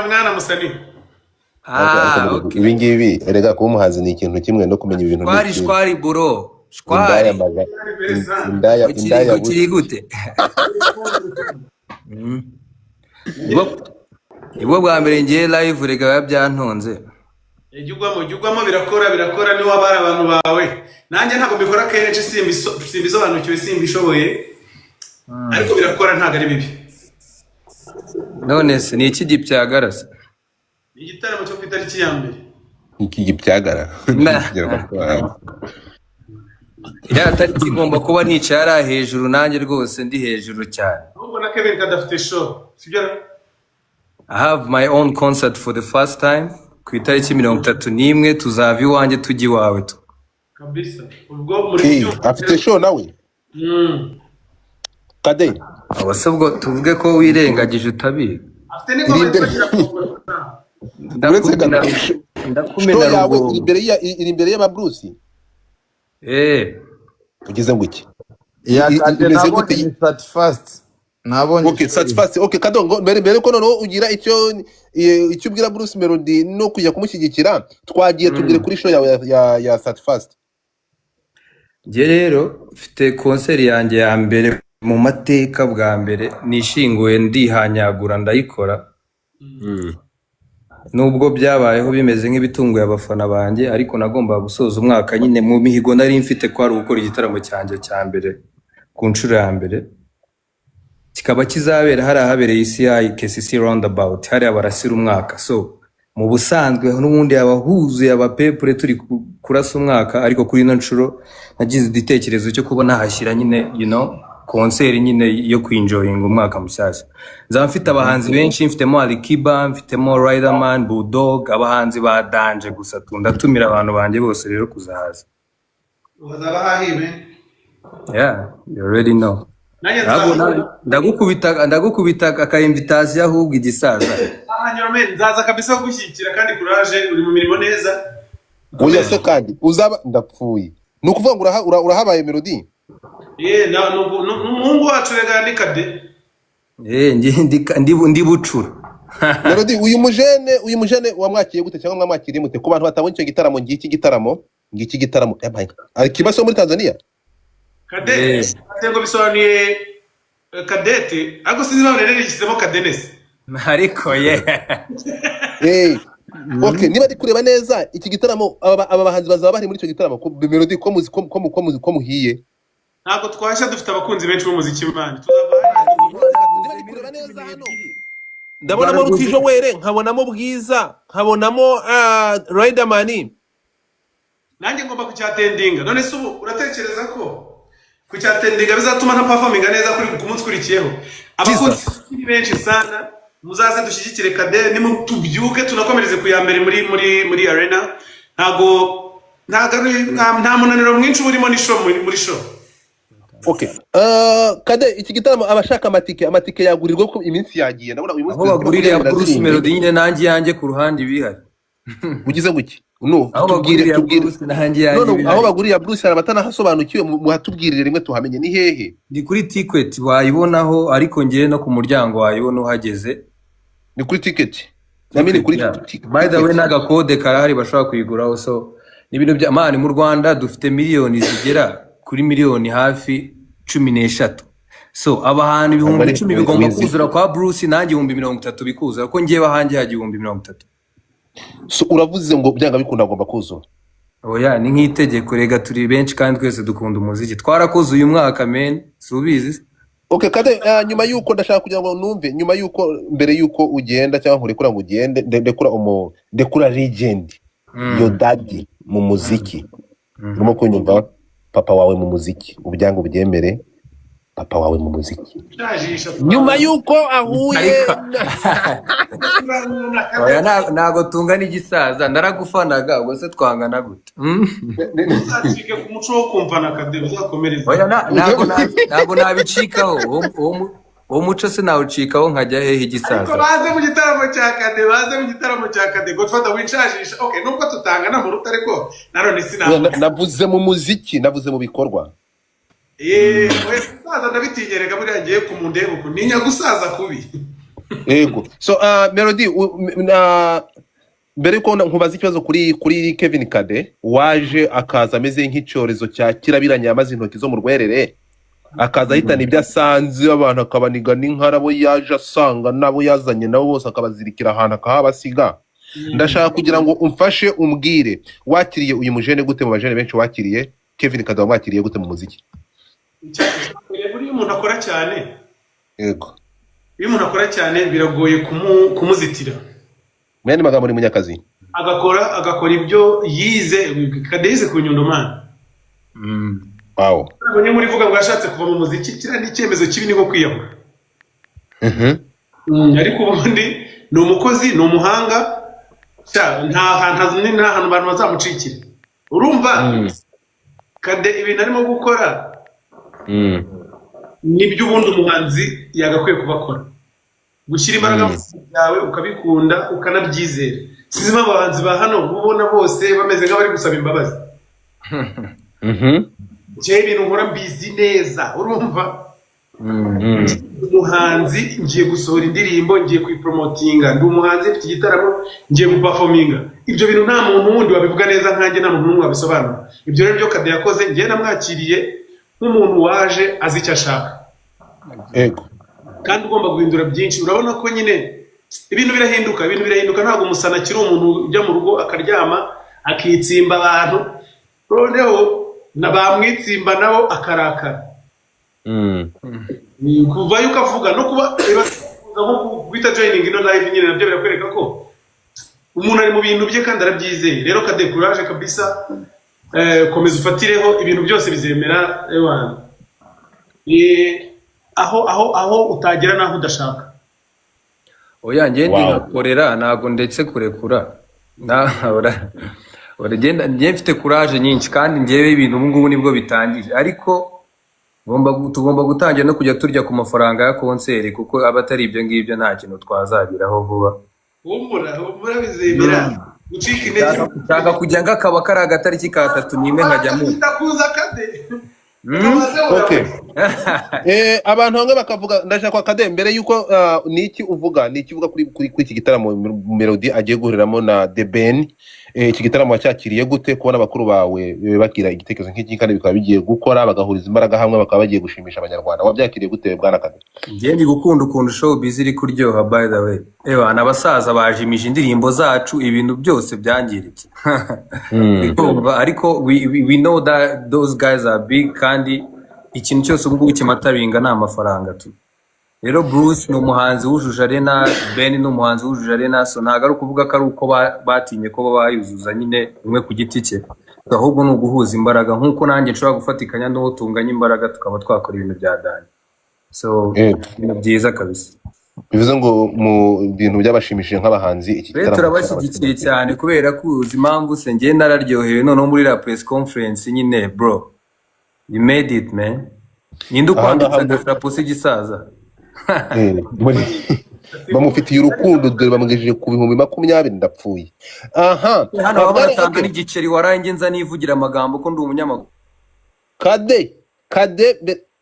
Mwana musani. Ariko Ah, ariko okay. Ibi ngibi erega, kuba umuhanzi ni ikintu kimwe, no kumenya ibintu ni Shwari, ikindi. Shwari bro, Indaya shwari. maga indaya Ukiri indaya. Ukiri gute? Nibwo bwa mbere ngiye live rega, biba byantonze. Jya ugwamo, jya ugwamo, birakora, birakora. Niba waba ari abantu bawe, nanjye ntabwo mbikora kenshi, simbisobanukiwe, simbishoboye, ariko birakora, ntabwo ari bibi. None se ni iki gipyagarasa? Ni igitaramo cyo ku itariki ya mbere. Iki gibyagara. Na iriya tariki igomba kuba nicaye hariya hejuru, nanjye rwose ndi hejuru cyane. Ahubwo na Kevin kadafite show, sibyo? I have my own concert for the first time ku itariki 31. Tuzava iwanjye tujya iwawe tu. Kabisa, ubwo muri kubyumva. Afite show nawe? Mm. Kade. Abo se ubwo tuvuge ko wirengagije utabizi? Afite n'ingoma Iri imbere yitwa uretse Ndakumena. gato, show Ndakumena. yawe iri Rugombo. imbere ya iri imbere y'aba Bruce. Eh. Ugeze ngo iki? Ya Kade. Imeze Nabonye gute? ni 31st nabonye. Okay. Show ye. Satisfait. Okay, Kadongo, mbere ko noneho ugira icyo ubwira Bruce Melody no kujya kumushyigikira, twagiye, tubwire kuri show yawe ya Satisfait. Njye rero mfite concert yanjye ya mbere mu mateka, bwa mbere nishinguye, ndihanyagura, ndayikora. Nubwo byabayeho bimeze nk'ibitunguye abafana banjye, ariko nagombaga gusoza umwaka nyine mu mihigo nari mfite ko ari ugukora igitaramo cyanjye cya mbere ku nshuro ya mbere, kikaba kizabera hariya habereye isi KCC roundabout, hariya barasira umwaka. So mu busanzwe n'ubundi haba huzuye abapepure turi kurasa umwaka, ariko kuri ino nshuro nagize igitekerezo cyo kuba nahashyira nyine concert nyine yo kwinjoyinga umwaka mushyashya. Nzaba mfite abahanzi benshi, mfitemo Alikiba, mfitemo Riderman, Bulldog, abahanzi ba danger gusa tu. Ndatumira abantu banjye bose rero kuzahaza. Bazaba hahiwe. Yeah, you already know. Nanjye Ntabwo nzaza. Ndagukubita aka invitation ahubwo, igisaza. Ahanyura men, nzaza kabisa kugushyigikira, kandi courage, uri mu mirimo neza. Oya se, kandi uzaba ndapfuye, ni ukuvuga ngo urahabaye Melody. Ye, na n'umuhungu wacu rega ni Kade. Eh, ndi bucura. Melody, uyu mujene wamwakiye gute cyangwa mwamwakiriye mute? Ku bantu batabonye icyo gitaramo, ngiki gitaramo, ngiki gitaramo, yabaye Alikiba se muri Tanzania. Kade. Eh. Kade ngo bisobanuye kadete, ariko sinzi impamvu rero yishyizemo Kadenesi. Ariko ye. Eh, okay, niba ari kureba neza iki gitaramo, aba bahanzi bazaba bari muri icyo gitaramo ko Melody, ko muzi ko muhiye? Ntabwo twashya, dufite abakunzi benshi b'umuziki man, tuzava hariya. Niba ari kureba neza hano ndabonamo Rutijo Were, nkabonamo Bwiza, nkabonamo Riderman. Nanjye ngomba kucyattendinga. None se ubu uratekereza ko kucyattendinga bizatuma nta performinga neza kuri ku munsi ukurikiyeho? Abakunzi Jesus. ni benshi sana, muzaze dushyigikire Kade, nimu tubyuke tunakomereze ku ya mbere muri arena. Ntago nta munaniro mwinshi uba urimo, ni show muri show. Okay. Kade, iki gitaramo abashaka amatike yagurirwa ko iminsi yagiye? Ndabona uyu munsi Aho turi bagurira makumyabiri na Bruce zirindwi. Melody nyine, nanjye iyanjye ku ruhande ibihari. Ugize guki? No, Aho tubwire. bagurira Tubwire. Bruce nanjye iyanjye None aho ibihari. bagurira Bruce hari abatanahasobanukiwe, muhatubwirire rimwe tuhamenye ni hehe. Ni kuri ticket wayibonaho, ariko ngewe no ku muryango wayibona uhageze. Ni kuri ticket namini kuri Yeah. By the way, ticket. N'agakode karahari bashobora kuyiguraho. So ni ibintu bya man, mu Rwanda dufite miliyoni zigera kuri miliyoni hafi 13, so abahantu Ntabwo ibihumbi ari 10 bigomba wizi. kuzura kwa Bruce, nanjye 30,000 bikuzura, ko ngewe ahanjye hajya 30,000. So uravuze ngo byanga bikunda agomba kuzura? Oya, ni nk'itegeko rega, turi benshi kandi twese dukunda umuziki. Twarakoze uyu mwaka men, si ubizi se? Okay Kade, nyuma yuko ndashaka kugira ngo numve, nyuma yuko, mbere yuko ugenda cyangwa nkurekura ngo ugende, ndekura legend, yo daddy mu muziki, urimo kunyumva? Papa wawe mu muziki, ubyange ubyemere, papa wawe mu muziki, Shajisha. nyuma yuko ahuye Ariko oya, ntago tungana igisaza, naragufanaga, ubwo se twangana gute? Mm? Uzacike ku muco wo kumva na Kade, uzakomereze. Oya, ntago nabicikaho. Uwo muco sinawucikaho nkajya hehe? Ariko Igisaza. baze mu gitaramo cya Kade, baze mu gitaramo cya Kade. Godfather, winshajisha. Okay, nubwo tutangana mu ruta, ariko nanone sinavuga. Navuze mu muziki, navuze mu bikorwa. Yeee, gusaza ndabitinyerega, buriya ngiye ku mundebe uku ntinya gusaza kubi. Yego. So Melody, mbere yuko nkubaza ikibazo kuri Kevin Kade waje akaza ameze nk'icyorezo cya kirabiranya, yamaze intoki zo mu rwerere, akaza ahitana ibyo asanze, abantu akabaniga n'inkarabo yaje asanga nabo yazanye nabo bose, akabazirikira ahantu akahabasiga. Ndashaka kugira ngo umfashe umbwire, wakiriye uyu mujene gute? Mu bajene benshi wakiriye, Kevin Kade wamwakiriye gute mu muziki? Icya mbere, buriya umuntu akora cyane, iyo umuntu akora cyane biragoye kumuzitira. Mu yandi magambo, ni munyakazi. Agakora ibyo yize. Kade yize ku Nyundo, man. Nabonye muri vuga ngo yashatse kuva mu muziki. Kiriya ni icyemezo kibi, ni nko kwiyahura. Ariko ubundi ni umukozi, ni umuhanga. Sha, nta hantu abantu bazamucikira, urumva? Kade ibintu arimo gukora nibyo ubundi umuhanzi yagakwiye kuba akora: gushyira imbaraga mu bintu byawe, ukabikunda, ukanabyizera. Sinzi impamvu abahanzi ba hano ubona bose bameze nk'abari gusaba imbabazi. Njyewe ibintu nkora mbizi neza, urumva? Umuhanzi, ngiye gusohora indirimbo, ngiye kuyipromotinga, ndi umuhanzi, mfite igitaramo, ngiye guperforminga. Ibyo bintu nta muntu wundi wabivuga neza nkanjye, nta muntu n'umwe wabisobanura. Ibyo rero byo Kade yakoze, ngiye namwakiriye nk'umuntu waje azi icyo ashaka kandi ugomba guhindura byinshi. Urabona ko nyine ibintu birahinduka, ibintu birahinduka. Ntabwo umusana akiri umuntu ujya mu rugo akaryama akitsimba abantu, noneho na bamwitsimba nabo akarakara. Ni kuva yuko avuga no kuba nko guhita joining ino live nyine, nabyo birakwereka ko umuntu ari mu bintu bye kandi arabyizeye. Rero Kade, courage kabisa. Komeza ufatireho, ibintu byose bizemera, ewana. Aho utagera n'aho udashaka. Oya, njye ndi nkakorera, ntabwo ndetse kurekura. Uragenda, njye mfite courage nyinshi kandi njyewe ibintu ubu ngubu nibwo bitangiye, ariko tugomba gutangira no kujya turya ku mafaranga ya concert, kuko aba atari ibyo ngibyo nta kintu twazageraho vuba. Humura, humura, bizemera. Gucika intege. Nshaka kujya ngakaba kari agatariki ka 31 nkajya mu Ndakuza, Kade. Okay. Abantu bamwe bakavuga, ndashaka Kade, mbere yuko niki uvuga kuri iki gitaramo Melody agiye guhuriramo na The Ben? Iki gitaramo wacyakiriye gute, kubona abakuru bawe bagira igitekerezo nk'iki kandi bikaba bigiye gukora, bagahuriza imbaraga hamwe, bakaba bagiye gushimisha Abanyarwanda? Wabyakiriye gute, bwana Kade? Njye ndi gukunda ukuntu showbiz iri kuryoha, by the way. Ewa, abasaza bajimije indirimbo zacu, ibintu byose byangiritse. Urumva, ariko we know that those guys are big, kandi ikintu cyose ubu ngubu kimataringa ni amafaranga tu. Rero Bruce ni umuhanzi wujuje arena, Ben ni umuhanzi wujuje arena, so ntabwo ari ukuvuga ko ari uko batinye ko bayuzuza nyine umwe ku giti cye, ahubwo ni uguhuza imbaraga, nk'uko nanjye nshobora gufatikanya n'uwo tunganya imbaraga tukaba twakora ibintu bya danger. So ibintu byiza kabisa. Bivuze ngo mu bintu byabashimishije nk'abahanzi, iki Rero gitaramo turabashyigikiye cyane, kubera ko uzi impamvu se? Njye nararyohewe noneho muri la press conference nyine. Bro, you made it, man. Ninde ukwambitse Ahangaha agasharapo se, gisaza? Bamufitiye urukundo, dore bamugejeje ku 20,000. Ndapfuye aha. Hano baba baratanga Okay. n'igiceri waranjye, nza nivugira amagambo ko ndi umunyamakuru. Kade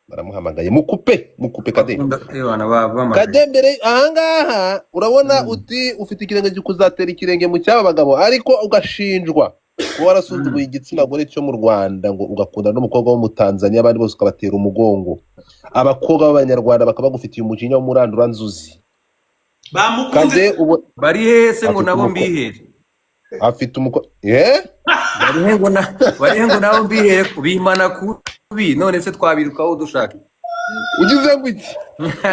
baramuhamagaye, mukupe, mukupe Kade. Ebana, bamagaye. Kade, mbere ahangaha urabona uti ufite ikirenge cyo kuzatera ikirenge mu cy'aba bagabo, ariko ugashinjwa kuba warasuzuguye igitsina gore cyo mu Rwanda, ngo ugakunda n'umukobwa wo mu Tanzania, abandi bose ukabatera umugongo, abakobwa b'Abanyarwanda bakaba bagufitiye umujinya w'umuranduranzuzi. Bamukunze. Kade ubu Bari hehe se ngo afite nabo umukobwa mbihere? Afite umukobwa eh. Bari he ngo nabo mbihere? Bimana kubi, none se twabirukaho dushaka? Ugize ngo iki?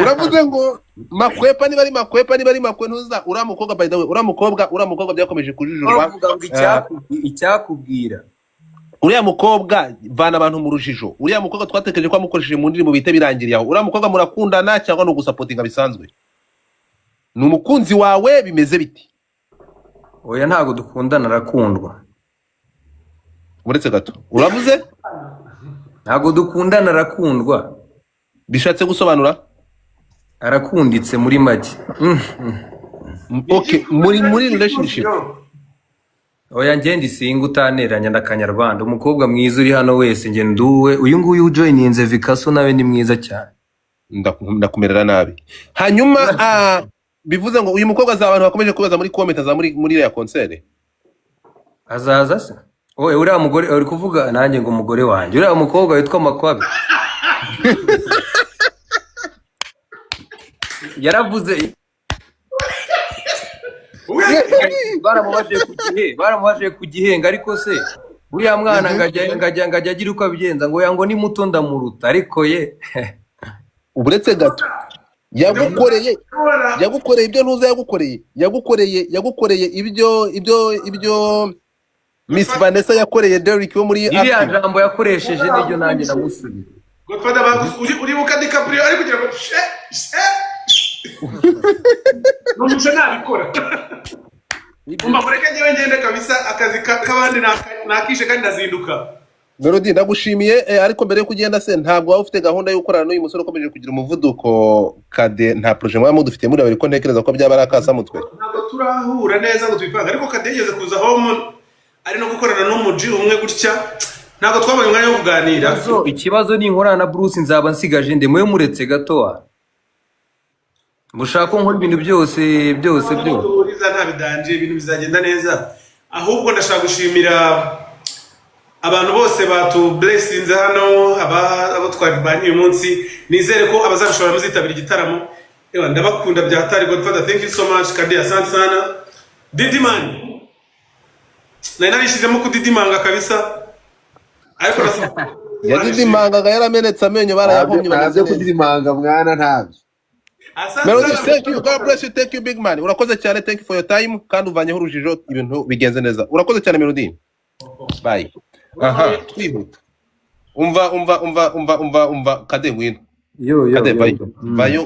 Uravuze ngo makwepa, niba ari makwepa, niba ari makwe, ntuza uriya mukobwa. By the way, uriya mukobwa byakomeje kujujurwa. Bavuga ngo icyakubwira. Uriya mukobwa, vana abantu mu rujijo. Uriya mukobwa twatekereje ko amukoresheje mu ndirimbo bihita birangiriye aho. Uriya mukobwa murakundana cyangwa ni ugusupportinga bisanzwe? Ni umukunzi wawe? Bimeze biti? Oya, ntabwo dukundana, arakundwa. Uretse gato, uravuze? Ntabwo dukundana, arakundwa. Bishatse gusobanura? Arakunditse muri make. Okay, muri relationship? Oya, njye ndi single, utaneranya na Kanyarwanda. Umukobwa mwiza uri hano wese njye nduwe. Uyu nguyu ujoininze Vikaso nawe ni mwiza cyane. Ndakumerera nabi. Hanyuma Bivuze ngo uyu mukobwa azaba, abantu bakomeje kubaza muri comment, aza muri iriya concert? Azaza se? Oye, uriya mugore uri kuvuga, nanjye ngo umugore wanjye, uriya mukobwa witwa Makwabe yaravuze, baramubajije ku gihenga, ariko se uriya mwana ngajya agira uko abigenza, ngo yango ni muto ndamuruta, ariko ye. Uretse gato, yagukoreye ibyo ntuza, yagukoreye ibyo Miss Vanessa yakoreye Derrick wo muri Iriya Active. jambo yakoresheje niryo nanjye namusubiye. Godfather, uribuka DiCaprio ari kugira ngo she she, numvise nabikora. Umva, mureke njyewe ngende kabisa, akazi k'abandi nakishe kandi ndazinduka. Melody, ndagushimiye, ariko mbere yo kugenda se, ntabwo waba ufite gahunda yo gukorana n'uyu musore ukomeje kugira umuvuduko Kade? Nta projet mwaba mudufitiye muri babiri, ko ntekereza ko byaba ari akasamutwe? Ntabwo turahura neza ngo tubipange, ariko Kade yigeze kuza home, ari no gukorana n'umuji umwe gutya, ntabwo twabonye umwanya wo kuganira. Ikibazo ni inkorana na Bruce nzaba nsigaje nde? Mwe muretse gato, wa mushaka ko nkora ibintu byose byose byose. Duhuriza nta bidanje, ibintu bizagenda neza. Ahubwo ndashaka gushimira abantu bose batublessinze hano, abo twabanye uyu munsi. Nizere ko abazabishobora muzitabira igitaramo. Ewa, ndabakunda bya hatari. Godfather, thank you so much. Kade, asante sana. Didiman, nari narishyizemo kudidimanga kabisa, ariko Yadidimangaga yaramenetse amenyo, barayahomye. Ntabyo Bameze neza. Kudirimanga mwana, ntabyo. Asante Melody, sana. thank you, God bless you, thank you, big man. Urakoze cyane, thank you for your time, kandi uvanyeho urujijo, ibintu bigenze neza. Urakoze cyane, Melody. Bye. Aha, twihuta. Umva, umva, umva, umva, umva, umva, Kade, ngwino. Yo yo. Kade, Yo. vayo. Vayo.